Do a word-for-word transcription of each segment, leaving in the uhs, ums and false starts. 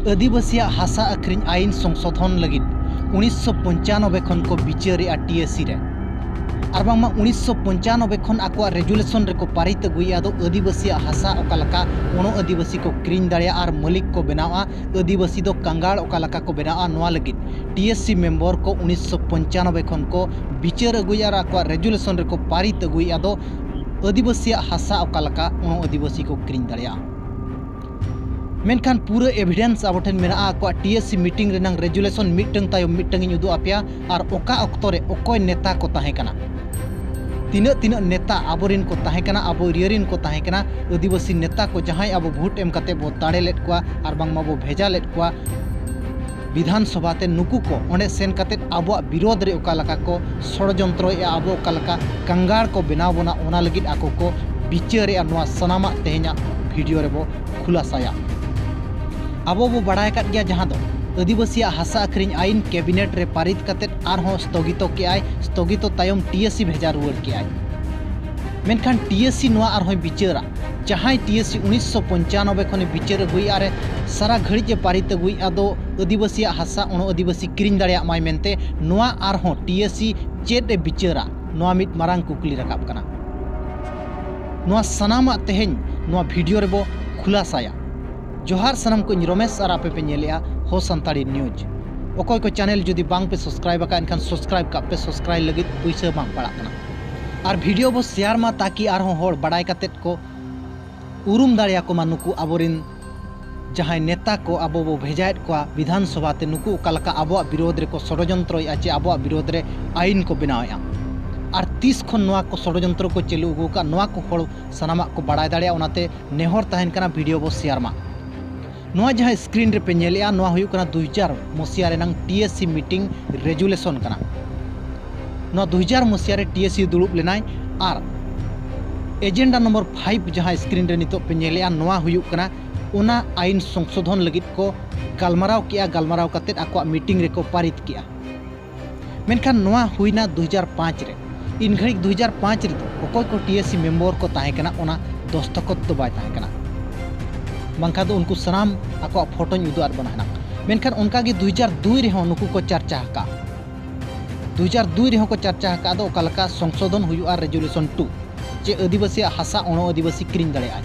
ᱟᱹᱫᱤᱵᱟᱹᱥᱤᱭᱟᱜ ᱦᱟᱥᱟ ᱟᱹᱠᱷᱨᱤᱧ ᱟᱹᱭᱤᱱ ᱥᱚᱝᱥᱳᱫᱷᱚᱱ ᱞᱟᱹᱜᱤᱫ ᱩᱱᱤᱥᱥᱚ ᱯᱚᱧᱪᱟᱱᱚᱵᱵᱳᱭ ᱠᱷᱚᱱ ᱠᱚ ᱵᱤᱪᱟᱹᱨᱮᱜᱼᱟ ᱴᱤᱮᱥᱤ ᱨᱮ᱾ ᱟᱨ ᱵᱟᱝᱢᱟ ᱩᱱᱤᱥᱥᱚ ᱯᱚᱧᱪᱟᱱᱚᱵᱵᱳᱭ ᱠᱷᱚᱱ ᱟᱠᱚᱣᱟᱜ ᱨᱮᱡᱩᱞᱮᱥᱚᱱ ᱨᱮᱠᱚ ᱯᱟᱨᱤᱛ ᱟᱹᱜᱩᱭᱮᱫᱼᱟ ᱫᱚ ᱟᱹᱫᱤᱵᱟᱹᱥᱤᱭᱟᱜ ᱦᱟᱥᱟ ᱚᱠᱟ ᱞᱮᱠᱟ ᱚᱱᱚ ᱟᱹᱫᱤᱵᱟᱹᱥᱤ ᱠᱚ ᱠᱤᱨᱤᱧ ᱫᱟᱲᱮᱭᱟᱜᱼᱟ ᱟᱨ ᱢᱟᱹᱞᱤᱠ ᱠᱚ ᱵᱮᱱᱟᱣᱟ, ᱟᱹᱫᱤᱵᱟᱹᱥᱤ ᱫᱚ ᱠᱟᱸᱜᱟᱲ ᱚᱠᱟ ᱞᱮᱠᱟ ᱠᱚ ᱵᱮᱱᱟᱣᱟ, ᱱᱚᱣᱟ ᱞᱟᱹᱜᱤᱫ ᱴᱤᱮᱥᱤ ᱢᱮᱢᱵᱚᱨ ᱠᱚ ᱩᱱᱤᱥᱥᱚ ᱯᱚᱧᱪᱟᱱᱚᱵᱵᱳᱭ ᱠᱷᱚᱱ ᱠᱚ ᱵᱤᱪᱟᱹᱨ ᱟᱹᱜᱩᱭᱮᱫᱼᱟ ᱟᱨ ᱟᱠᱚᱣᱟᱜ ᱨᱮᱡᱩᱞᱮᱥᱚᱱ ᱨᱮᱠᱚ ᱯᱟᱨᱤᱛ ᱟᱹᱜᱩᱭᱮᱫᱼᱟ ᱫᱚ ᱟᱹᱫᱤᱵᱟᱹᱥᱤᱭᱟᱜ ᱦᱟᱥᱟ ᱚᱠᱟ ᱞᱮᱠᱟ ᱚᱱᱚ ᱟᱹᱫᱤᱵᱟᱹᱥᱤ ᱠᱚ ᱠᱤᱨᱤᱧ ᱫᱟᱲᱮᱭᱟᱜᱼᱟ᱾ ᱢᱮᱱᱠᱷᱟᱱ ᱯᱩᱨᱟᱹ ᱮᱵᱷᱤᱰᱮᱱᱥ ᱟᱵᱚ ᱴᱷᱮᱱ ᱢᱮᱱᱟᱜᱼᱟ, ᱟᱠᱚᱣᱟᱜ ᱴᱤᱮᱥᱤ ᱢᱤᱴᱤᱝ ᱨᱮᱱᱟᱝ ᱨᱮᱡᱩᱞᱮᱥᱚᱱ ᱢᱤᱫᱴᱟᱝ ᱛᱟᱭᱚᱢ ᱢᱤᱫᱴᱟᱝ ᱤᱧ ᱩᱫᱩᱜ ᱟᱯᱮᱭᱟ, ᱟᱨ ᱚᱠᱟ ᱚᱠᱛᱚ ᱨᱮ ᱚᱠᱚᱭ ᱱᱮᱛᱟ ᱠᱚ ᱛᱟᱦᱮᱸ ᱠᱟᱱᱟ, ᱛᱤᱱᱟᱹᱜ ᱛᱤᱱᱟᱹᱜ ᱱᱮᱛᱟ ᱟᱵᱚᱨᱮᱱ ᱠᱚ ᱛᱟᱦᱮᱸ ᱠᱟᱱᱟ, ᱟᱵᱚ ᱮᱨᱤᱭᱟ ᱨᱮᱱ ᱠᱚ ᱛᱟᱦᱮᱸ ᱠᱟᱱᱟ, ᱟᱹᱫᱤᱵᱟᱹᱥᱤ ᱱᱮᱛᱟ ᱠᱚ ᱡᱟᱦᱟᱸᱭ ᱟᱵᱚ ᱵᱷᱳᱴ ᱮᱢ ᱠᱟᱛᱮ ᱵᱚ ᱫᱟᱲᱮ ᱞᱮᱫ ᱠᱚᱣᱟ ᱟᱨ ᱵᱟᱝᱢᱟ ᱵᱚ ᱵᱷᱮᱡᱟ ᱞᱮᱫ ᱠᱚᱣᱟ ᱵᱤᱫᱷᱟᱱ ᱥᱚᱵᱷᱟ ᱛᱮ, ᱱᱩᱠᱩ ᱠᱚ ᱚᱸᱰᱮ ᱥᱮᱱ ᱠᱟᱛᱮ ᱟᱵᱚᱣᱟᱜ ᱵᱤᱨᱳᱫᱷ ᱨᱮ ᱚᱠᱟ ᱞᱮᱠᱟ ᱠᱚ ᱥᱚᱲᱡᱚᱱᱛᱨᱚᱭᱮᱫᱼᱟ, ᱟᱵᱚ ᱚᱠᱟ ᱞᱮᱠᱟ ᱠᱟᱸᱜᱟᱲ ᱠᱚ ᱵᱮᱱᱟᱣ ᱵᱚᱱᱟ, ᱚᱱᱟ ᱞᱟᱹᱜᱤᱫ ᱟᱠᱚ ᱠᱚ ᱵᱤᱪᱟᱹᱨᱮᱫᱼᱟ, ᱱᱚᱣᱟ ᱥᱟᱱᱟᱢᱟᱜ ᱛᱮᱦᱮᱧᱟᱜ ᱵᱷᱤᱰᱤᱭᱳ ᱨᱮᱵᱚ ᱠᱷᱩᱞᱟᱥᱟᱭᱟ᱾ ᱟᱵᱚ ᱵᱚ ᱵᱟᱲᱟᱭ ᱟᱠᱟᱫ ᱜᱮᱭᱟ, ᱡᱟᱦᱟᱸ ᱫᱚ ᱟᱹᱫᱤᱵᱟᱹᱥᱤᱭᱟᱜ ᱦᱟᱥᱟ ᱟᱹᱠᱷᱨᱤᱧ ᱟᱹᱭᱤᱱ ᱠᱮᱵᱤᱱᱮᱴ ᱨᱮ ᱯᱟᱨᱤᱛ ᱠᱟᱛᱮ ᱟᱨᱦᱚᱸ ᱥᱛᱷᱚᱜᱤᱛᱚ ᱠᱮᱜᱼᱟᱭ, ᱥᱛᱷᱚᱜᱤᱛᱚ ᱛᱟᱭᱚᱢ ᱴᱤᱮᱥᱤ ᱵᱷᱮᱡᱟ ᱨᱩᱣᱟᱹᱲ ᱠᱮᱜᱼᱟᱭ᱾ ᱢᱮᱱᱠᱷᱟᱱ ᱴᱤᱮᱥᱤ ᱱᱚᱣᱟ ᱟᱨᱦᱚᱸᱭ ᱵᱤᱪᱟᱹᱨᱟ, ᱡᱟᱦᱟᱸᱭ ᱴᱤᱮᱥᱤ ᱩᱱᱤᱥᱥᱚ ᱯᱚᱧᱪᱟᱱᱚᱵᱵᱳᱭ ᱠᱷᱚᱱᱮ ᱵᱤᱪᱟᱹᱨ ᱟᱹᱜᱩᱭᱮᱫᱼᱟ ᱨᱮ ᱥᱟᱨᱟ ᱜᱷᱟᱹᱲᱤᱡ ᱮ ᱯᱟᱨᱤᱛ ᱟᱹᱜᱩᱭᱮᱫᱼᱟ ᱫᱚ ᱟᱹᱫᱤᱵᱟᱹᱥᱤᱭᱟᱜ ᱦᱟᱥᱟ ᱚᱱᱚ ᱟᱹᱫᱤᱵᱟᱹᱥᱤ ᱠᱤᱨᱤᱧ ᱫᱟᱲᱮᱭᱟᱜ ᱢᱟᱭ ᱢᱮᱱᱛᱮ, ᱱᱚᱣᱟ ᱟᱨᱦᱚᱸ ᱴᱤᱮᱥᱤ ᱪᱮᱫ ᱮ ᱵᱤᱪᱟᱹᱨᱟ, ᱱᱚᱣᱟ ᱢᱤᱫ ᱢᱟᱨᱟᱝ ᱠᱩᱠᱞᱤ ᱨᱟᱠᱟᱵ ᱠᱟᱱᱟ᱾ ᱱᱚᱣᱟ ᱥᱟᱱᱟᱢᱟᱜ ᱛᱮᱦᱮᱧ ᱱᱚᱣᱟ ᱵᱷᱤᱰᱤᱭᱳ ᱨᱮᱵᱚ ᱠᱷᱩᱞᱟᱥᱟᱭᱟ᱾ ᱡᱚᱦᱟᱨ ᱥᱟᱱᱟᱢ ᱠᱚ, ᱤᱧ ᱨᱚᱢᱮᱥ ᱟᱨ ᱟᱯᱮ ᱯᱮ ᱧᱮᱞᱮᱜᱼᱟ ᱦᱚ ᱥᱟᱱᱛᱟᱲᱤ ᱱᱤᱭᱩᱡᱽ᱾ ᱚᱠᱚᱭ ᱠᱚ ᱪᱮᱱᱮᱞ ᱡᱩᱫᱤ ᱵᱟᱝ ᱯᱮ ᱥᱟᱵᱥᱠᱨᱟᱭᱤᱵ ᱟᱠᱟᱫ, ᱮᱱᱠᱷᱟᱱ ᱥᱟᱵᱥᱠᱨᱟᱭᱤᱵ ᱠᱟᱜ ᱯᱮ, ᱥᱟᱵᱥᱠᱨᱟᱭᱤᱵ ᱞᱟᱹᱜᱤᱫ ᱯᱩᱭᱥᱟᱹ ᱵᱟᱝ ᱯᱟᱲᱟᱜ ᱠᱟᱱᱟ᱾ ᱟᱨ ᱵᱷᱤᱰᱤᱭᱳ ᱵᱚ ᱥᱮᱭᱟᱨ ᱢᱟ, ᱛᱟᱠᱤ ᱟᱨᱦᱚᱸ ᱦᱚᱲ ᱵᱟᱰᱟᱭ ᱠᱟᱛᱮᱫ ᱠᱚ ᱩᱨᱩᱢ ᱫᱟᱲᱮᱭᱟᱠᱚ ᱢᱟ ᱱᱩᱠᱩ ᱟᱵᱚᱨᱮᱱ ᱡᱟᱦᱟᱸᱭ ᱱᱮᱛᱟ ᱠᱚ ᱟᱵᱚ ᱵᱚ ᱵᱷᱮᱡᱟᱭᱮᱫ ᱠᱚᱣᱟ ᱵᱤᱫᱷᱟᱱ ᱥᱚᱵᱷᱟ ᱛᱮ, ᱱᱩᱠᱩ ᱚᱠᱟ ᱞᱮᱠᱟ ᱟᱵᱚᱣᱟᱜ ᱵᱤᱨᱳᱫᱷ ᱨᱮᱠᱚ ᱥᱚᱲᱚᱡᱚᱱᱛᱨᱚᱭᱮᱫᱼᱟ ᱪᱮ ᱟᱵᱚᱣᱟᱜ ᱵᱤᱨᱳᱫᱷ ᱨᱮ ᱟᱹᱭᱤᱱ ᱠᱚ ᱵᱮᱱᱟᱣᱮᱫᱼᱟ᱾ ᱟᱨ ᱛᱤᱥ ᱠᱷᱚᱱ ᱱᱚᱣᱟ ᱠᱚ ᱥᱚᱲᱚᱡᱚᱱᱛᱨᱚ ᱠᱚ ᱪᱟᱹᱞᱩ ᱟᱹᱜᱩ ᱟᱠᱟᱫ, ᱱᱚᱣᱟ ᱠᱚ ᱦᱚᱲ ᱥᱟᱱᱟᱢᱟᱜ ᱠᱚ ᱵᱟᱲᱟᱭ ᱫᱟᱲᱮᱭᱟᱜᱼᱟ᱾ ᱚᱱᱟᱛᱮ ᱱᱮᱦᱚᱨ ᱛᱟᱦᱮᱱ ᱠᱟᱱᱟ, ᱵᱷᱤᱰᱤᱭᱳ ᱵᱚ ᱥᱮᱭᱟᱨ ᱢᱟ᱾ ᱱᱚᱣᱟ ᱡᱟᱦᱟᱸ ᱥᱠᱨᱤᱱ ᱨᱮᱯᱮ ᱧᱮᱞᱮᱜᱼᱟ, ᱱᱚᱣᱟ ᱦᱩᱭᱩᱜ ᱠᱟᱱᱟ ᱫᱩ ᱦᱟᱡᱟᱨ ᱢᱚᱥᱤᱭᱟ ᱨᱮᱱᱟᱝ ᱴᱤᱮᱥᱤ ᱢᱤᱴᱤᱝ ᱨᱮᱡᱩᱞᱮᱥᱚᱱ ᱠᱟᱱᱟ᱾ ᱱᱚᱣᱟ ᱫᱩ ᱦᱟᱡᱟᱨ ᱢᱚᱥᱤᱭᱟ ᱨᱮ ᱴᱤᱮᱥᱤ ᱫᱩᱲᱩᱵ ᱞᱮᱱᱟᱭ ᱟᱨ ᱮᱡᱮᱱᱰᱟ ᱱᱚᱢᱵᱚᱨ ᱯᱷᱟᱭᱤᱵᱷ ᱡᱟᱦᱟᱸ ᱥᱠᱨᱤᱱ ᱨᱮ ᱱᱤᱛᱚᱜ ᱯᱮ ᱧᱮᱞᱮᱜᱼᱟ, ᱱᱚᱣᱟ ᱦᱩᱭᱩᱜ ᱠᱟᱱᱟ ᱚᱱᱟ ᱟᱭᱤᱱ ᱥᱚᱝᱥᱳᱫᱷᱚᱱ ᱞᱟᱹᱜᱤᱫ ᱠᱚ ᱜᱟᱞᱢᱟᱨᱟᱣ ᱠᱮᱜᱼᱟ, ᱜᱟᱞᱢᱟᱨᱟᱣ ᱠᱟᱛᱮᱫ ᱟᱠᱚᱣᱟᱜ ᱢᱤᱴᱤᱝ ᱨᱮᱠᱚ ᱯᱟᱨᱤᱛ ᱠᱮᱜᱼᱟ᱾ ᱢᱮᱱᱠᱷᱟᱱ ᱱᱚᱣᱟ ᱦᱩᱭᱱᱟ ᱫᱩ ᱦᱟᱡᱟᱨ ᱯᱟᱸᱪ ᱨᱮ᱾ ᱤᱱ ᱜᱷᱟᱹᱲᱤᱡ ᱫᱩ ᱦᱟᱡᱟᱨ ᱯᱟᱸᱪ ᱨᱮᱫᱚ ᱚᱠᱚᱭ ᱠᱚ ᱴᱤᱮᱥᱤ ᱢᱮᱢᱵᱚᱨ ᱠᱚ ᱛᱟᱦᱮᱸ ᱠᱟᱱᱟ, ᱚᱱᱟ ᱫᱚᱥᱛᱚᱠᱚᱛ ᱫᱚ ᱵᱟᱭ ᱛᱟᱦᱮᱸ ᱠᱟᱱᱟ᱾ ᱵᱟᱝᱠᱷᱟᱱ ᱫᱚ ᱩᱱᱠᱩ ᱥᱟᱱᱟᱢ ᱟᱠᱚᱣᱟᱜ ᱯᱷᱳᱴᱳᱧ ᱩᱫᱩᱜ ᱟᱫ ᱵᱚᱱᱟ ᱦᱮᱱᱟᱝ᱾ ᱢᱮᱱᱠᱷᱟᱱ ᱚᱱᱠᱟᱜᱮ ᱫᱩ ᱦᱟᱡᱟᱨ ᱫᱩᱭ ᱨᱮᱦᱚᱸ ᱱᱩᱠᱩ ᱠᱚ ᱪᱟᱨᱪᱟ ᱟᱠᱟᱫ᱾ ᱫᱩ ᱦᱟᱡᱟᱨ ᱫᱩᱭ ᱨᱮᱦᱚᱸ ᱠᱚ ᱪᱟᱨᱪᱟ ᱟᱠᱟᱫ ᱫᱚ ᱚᱠᱟ ᱞᱮᱠᱟ ᱥᱚᱝᱥᱳᱫᱷᱚᱱ ᱦᱩᱭᱩᱜᱼᱟ, ᱨᱮᱡᱩᱞᱮᱥᱚᱱ ᱴᱩ, ᱡᱮ ᱟᱹᱫᱤᱵᱟᱹᱥᱤᱭᱟᱜ ᱦᱟᱥᱟ ᱚᱬᱚ ᱟᱹᱫᱤᱵᱟᱹᱥᱤ ᱠᱤᱨᱤᱧ ᱫᱟᱲᱮᱭᱟᱜᱼᱟᱭ᱾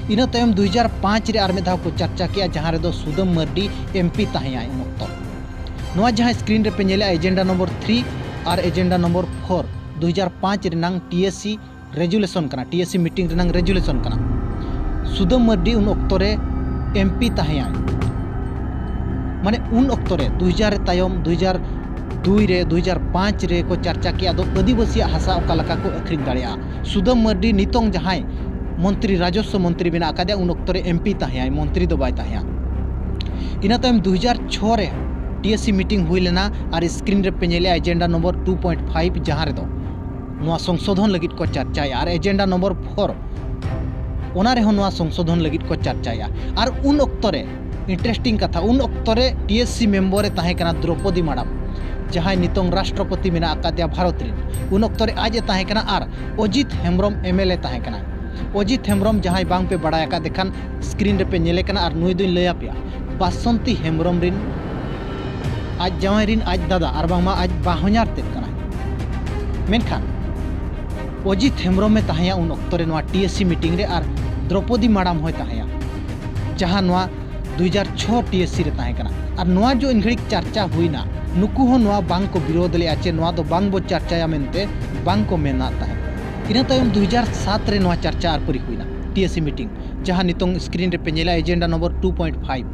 ᱤᱱᱟᱹ ᱛᱟᱭᱚᱢ ᱫᱩ ᱦᱟᱡᱟᱨ ᱯᱟᱸᱪ ᱨᱮ ᱟᱨ ᱢᱤᱫ ᱫᱷᱟᱣ ᱠᱚ ᱪᱟᱨᱪᱟ ᱠᱮᱜᱼᱟ, ᱡᱟᱦᱟᱸ ᱨᱮᱫᱚ ᱥᱩᱫᱟᱹᱢ ᱢᱟᱨᱰᱤ ᱮᱢᱯᱤ ᱛᱟᱦᱮᱸᱭᱟᱭ ᱩᱱ ᱚᱠᱛᱚ᱾ ᱱᱚᱣᱟ ᱡᱟᱦᱟᱸ ᱥᱠᱨᱤᱱ ᱨᱮᱯᱮ ᱧᱮᱞᱮᱜᱼᱟ, ᱮᱡᱮᱱᱰᱟ ᱱᱚᱢᱵᱚᱨ ᱛᱷᱨᱤ ᱟᱨ ᱮᱡᱮᱱᱰᱟ ᱱᱚᱢᱵᱚᱨ ᱯᱷᱳᱨ, ᱫᱩ ᱦᱟᱡᱟᱨ ᱯᱟᱸᱪ ᱨᱮᱱᱟᱝ ᱴᱤ ᱮᱥ ᱥᱤ ᱨᱮᱡᱩᱞᱮᱥᱚᱱ ᱠᱟᱱᱟ, ᱴᱤ ᱮᱥ ᱥᱤ ᱢᱤᱴᱤᱝ ᱨᱮᱱᱟᱝ ᱨᱮᱡᱩᱞᱮᱥᱚᱱ ᱠᱟᱱᱟ᱾ ᱥᱩᱫᱟᱹᱢ ᱢᱟᱨᱰᱤ ᱩᱱ ᱚᱠᱛᱚ ᱨᱮ ᱮᱢᱯᱤ ᱛᱟᱦᱮᱸᱭᱟᱭ᱾ ᱢᱟᱱᱮ ᱩᱱ ᱚᱠᱛᱚ ᱨᱮ ᱫᱩ ᱦᱟᱡᱟᱨ ᱛᱟᱭᱚᱢ, ᱫᱩ ᱦᱟᱡᱟᱨ ᱫᱩᱭ ᱨᱮ, ᱫᱩ ᱦᱟᱡᱟᱨ ᱯᱟᱸᱪ ᱨᱮ ᱠᱚ ᱪᱟᱨᱪᱟ ᱠᱮᱜᱼᱟ ᱫᱚ ᱟᱹᱫᱤᱵᱟᱹᱥᱤᱭᱟᱜ ᱦᱟᱥᱟ ᱚᱠᱟ ᱞᱮᱠᱟ ᱠᱚ ᱟᱹᱠᱷᱨᱤᱧ ᱫᱟᱲᱮᱭᱟᱜᱼᱟ᱾ ᱥᱩᱫᱟᱹᱢ ᱢᱟᱨᱰᱤ ᱱᱤᱛᱚᱝ ᱡᱟᱦᱟᱸᱭ ᱢᱚᱱᱛᱨᱤ, ᱨᱟᱡᱚᱥᱥᱚ ᱢᱚᱱᱛᱨᱤ ᱢᱮᱱᱟᱜ ᱟᱠᱟᱫᱮᱭᱟ, ᱩᱱ ᱚᱠᱛᱚ ᱨᱮ ᱮᱢᱯᱤ ᱛᱟᱦᱮᱸᱭᱟᱭ, ᱢᱚᱱᱛᱨᱤ ᱫᱚ ᱵᱟᱭ ᱛᱟᱦᱮᱸᱭᱟ᱾ ᱤᱱᱟᱹ ᱛᱟᱭᱚᱢ ᱫᱩ ᱦᱟᱡᱟᱨ ᱪᱷᱚ ᱨᱮ ᱴᱤ ᱮᱥ ᱥᱤ ᱢᱤᱴᱤᱝ ᱦᱩᱭ ᱞᱮᱱᱟ ᱟᱨ ᱥᱠᱨᱤᱱ ᱨᱮᱯᱮ ᱧᱮᱞᱮᱜᱼᱟ ᱮᱡᱮᱱᱰᱟ ᱱᱚᱢᱵᱚᱨ ᱴᱩ ᱯᱚᱭᱮᱱᱴ ᱯᱷᱟᱭᱤᱵᱷ, ᱡᱟᱦᱟᱸ ᱨᱮᱫᱚ ᱱᱚᱣᱟ ᱥᱚᱝᱥᱳᱫᱷᱚᱱ ᱞᱟᱹᱜᱤᱫ ᱠᱚ ᱪᱟᱨᱪᱟᱭᱟ ᱟᱨ ᱮᱡᱮᱱᱰᱟ ᱱᱚᱢᱵᱚᱨ ᱯᱷᱳᱨ, ᱚᱱᱟ ᱨᱮᱦᱚᱸ ᱱᱚᱣᱟ ᱥᱚᱝᱥᱳᱫᱷᱚᱱ ᱞᱟᱹᱜᱤᱫ ᱠᱚ ᱪᱟᱨᱪᱟᱭᱟ᱾ ᱟᱨ ᱩᱱ ᱚᱠᱛᱚ ᱨᱮ, ᱤᱱᱴᱟᱨᱮᱥᱴᱤᱝ ᱠᱟᱛᱷᱟ, ᱩᱱ ᱚᱠᱛᱚ ᱨᱮ ᱴᱤ ᱮᱥ ᱥᱤ ᱢᱮᱢᱵᱚᱨ ᱮ ᱛᱟᱦᱮᱸ ᱠᱟᱱᱟ ᱫᱨᱚᱯᱚᱫᱤ ᱢᱟᱰᱟᱢ, ᱡᱟᱦᱟᱸᱭ ᱱᱤᱛᱚᱝ ᱨᱟᱥᱴᱨᱚᱯᱚᱛᱤ ᱢᱮᱱᱟᱜ ᱟᱠᱟᱫᱮᱭᱟ ᱵᱷᱟᱨᱚᱛ ᱨᱮᱱ᱾ ᱩᱱ ᱚᱠᱛᱚ ᱨᱮ ᱟᱡ ᱮ ᱛᱟᱦᱮᱸ ᱠᱟᱱᱟ ᱟᱨ ᱚᱡᱤᱛ ᱦᱮᱢᱵᱨᱚᱢ ᱮᱢ ᱮᱞ ᱮ ᱛᱟᱦᱮᱸ ᱠᱟᱱᱟ᱾ ᱚᱡᱤᱛ ᱦᱮᱢᱵᱨᱚᱢ ᱡᱟᱦᱟᱸᱭ ᱵᱟᱝ ᱯᱮ ᱵᱟᱲᱟᱭ ᱟᱠᱟᱫᱮ ᱠᱷᱟᱱ ᱥᱠᱨᱤᱱ ᱨᱮᱯᱮ ᱧᱮᱞᱮ ᱠᱟᱱᱟ, ᱟᱨ ᱱᱩᱭ ᱫᱚᱧ ᱞᱟᱹᱭ ᱟᱯᱮᱭᱟ, ᱵᱟᱥᱚᱱᱛᱤ ᱦᱮᱢᱵᱨᱚᱢ ᱨᱮᱱ, ᱟᱡ ᱡᱟᱶᱟᱭ ᱨᱮᱱ ᱟᱡ ᱫᱟᱫᱟ ᱟᱨ ᱵᱟᱝᱢᱟ ᱟᱡ ᱵᱟᱦᱚᱧᱟᱨ ᱛᱮᱫ ᱠᱟᱱᱟᱭ᱾ ᱢᱮᱱᱠᱷᱟᱱ ᱚᱡᱤᱛ ᱦᱮᱢᱵᱨᱚᱢᱮ ᱛᱟᱦᱮᱸᱭᱟ ᱩᱱ ᱚᱠᱛᱚ ᱨᱮ ᱱᱚᱣᱟ ᱴᱤ ᱮᱥ ᱥᱤ ᱢᱤᱴᱤᱝ ᱨᱮ, ᱟᱨ ᱫᱨᱚᱯᱚᱫᱤ ᱢᱟᱰᱟᱢ ᱦᱚᱸᱭ ᱛᱟᱦᱮᱸᱭᱟ, ᱡᱟᱦᱟᱸ ᱱᱚᱣᱟ ᱫᱩ ᱦᱟᱡᱟᱨ ᱪᱷᱚ ᱴᱤ ᱮᱥ ᱥᱤ ᱨᱮ ᱛᱟᱦᱮᱸ ᱠᱟᱱᱟ᱾ ᱟᱨ ᱱᱚᱣᱟ ᱡᱚ ᱤᱱ ᱜᱷᱟᱹᱲᱤᱡ ᱪᱟᱨᱪᱟ ᱦᱩᱭᱱᱟ, ᱱᱩᱠᱩ ᱦᱚᱸ ᱱᱚᱣᱟ ᱵᱟᱝ ᱠᱚ ᱵᱤᱨᱳᱫᱷ ᱞᱮᱜᱼᱟ ᱪᱮ ᱱᱚᱣᱟ ᱫᱚ ᱵᱟᱝ ᱵᱚ ᱪᱟᱨᱪᱟᱭᱟ ᱢᱮᱱᱛᱮ ᱵᱟᱝ ᱠᱚ ᱢᱮᱱᱟᱫ ᱛᱟᱦᱮᱸᱫ᱾ ᱤᱱᱟᱹ ᱛᱟᱭᱚᱢ ᱫᱩ ᱦᱟᱡᱟᱨ ᱥᱟᱛ ᱨᱮ ᱱᱚᱣᱟ ᱪᱟᱨᱪᱟ ᱟᱨ ᱯᱟᱹᱨᱤ ᱦᱩᱭᱱᱟ, ᱴᱤ ᱮᱥ ᱥᱤ ᱢᱤᱴᱤᱝ, ᱡᱟᱦᱟᱸ ᱱᱤᱛᱚᱝ ᱥᱠᱨᱤᱱ ᱨᱮᱯᱮ ᱧᱮᱞᱟ, ᱮᱡᱮᱱᱰᱟ ᱱᱚᱢᱵᱚᱨ ᱴᱩ ᱯᱚᱭᱮᱱᱴ ᱯᱷᱟᱭᱤᱵᱷ᱾